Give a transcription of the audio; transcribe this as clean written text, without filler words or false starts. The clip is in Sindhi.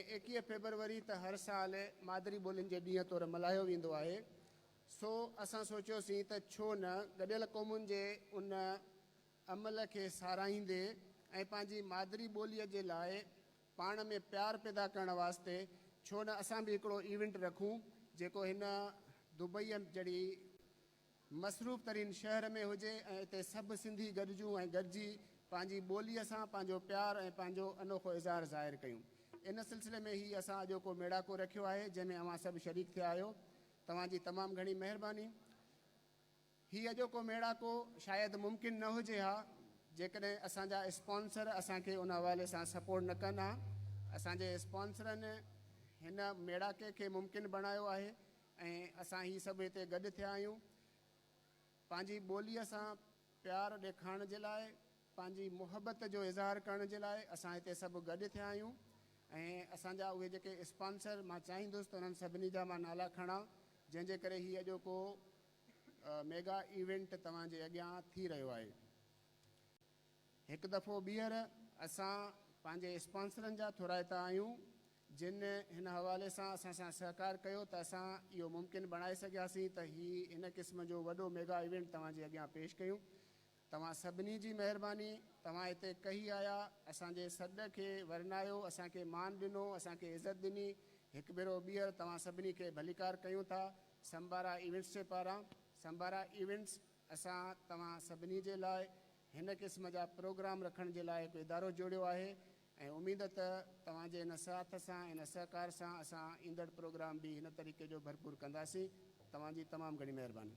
21 فيبروري ته هر سال مادري ٻولين جي ڏينهن طور ملهايو ويندو آهي، سو اسان سوچيوسين ته ڇو نه گڏيل قومن جي ان عمل کي ساراهيندي ۽ پنهنجي مادري ٻوليء جي لاء پاڻ ۾ پيار پيدا ڪرڻ واسطي ڇو نه اسان به هڪڙو ايونٽ رکون جيڪو هن دبئيء جهڙي مصروف ترين شهر ۾ هجي ۽ اتي سڀ سنڌي گڏجون ۽ گڏجي پنهنجي ٻوليء سان پنهنجو پيار ۽ پنهنجو انوکو اظهار ظاهر ڪيون. ان سلسلي ۾ هي اسان اڄوڪو ميڙاڪو رکيو آهي جنهن ۾ اوهان سڀ شريڪ ٿيا آهيو. توهان جي تمام گهڻي مهرباني. هي اڄوڪو ميڙاڪو شايد ممڪن نه هجي ها جيڪڏهن اسان جا اسپانسر اسان کي ان حوالي سان سپورٽ نه ڪن ها. اسان جي اسپانسرن هن ميڙاڪي کي ممڪن بڻايو آهي. ۽ اسان هي سڀ هتي گڏ ٿيا آهيون پنهنجي ٻوليء سان پيار ڏيکارڻ جي لاء، پنهنجي محبت جو اظهار ڪرڻ جي لاء اسان هتي سڀ گڏ ٿيا آهيون ۽ اسان جا اهي جيڪي اسپانسر مان چاهيندس ته انهن سڀني جا مان نالا کڻان جنهن جي ڪري هي اڄوڪو ميگا ايونٽ توهان جي اڳيان ٿي رهيو آهي. هڪ دفعو ٻيهر اسان پنهنجي اسپانسرن جا ٿورائتا آهيون جن هن حوالي سان اسان سان سهڪار ڪيو ته اسان اهو ممڪن بڻائي سگهياسين ته هي هن قسم جو وڏو ميگا ايونٽ توهان جي اڳيان پيش ڪيون. توهان سڀني جي مهرباني توهان هتي ڪهي آيا اسان جي سڏ کي ورنايو اسان کي مان ڏنو اسان کي عزت ڏني هڪ ڀيرو ٻيهر توهان سڀني کي ڀليڪار ڪيون ٿا سمبارا ايونٽس جي پاران سمبارا ايونٽس اسان توهان سڀني جي لاء هن قسم جا پروگرام رکڻ جي لاء هڪ ادارو جوڙيو آهي ۽ اميد ته توهان جي ان ساٿ سان ان سهڪار سان اسان ايندڙ پروگرام به هن طريقي جو ڀرپور ڪنداسين. توهان جي تمام گهڻي مهرباني.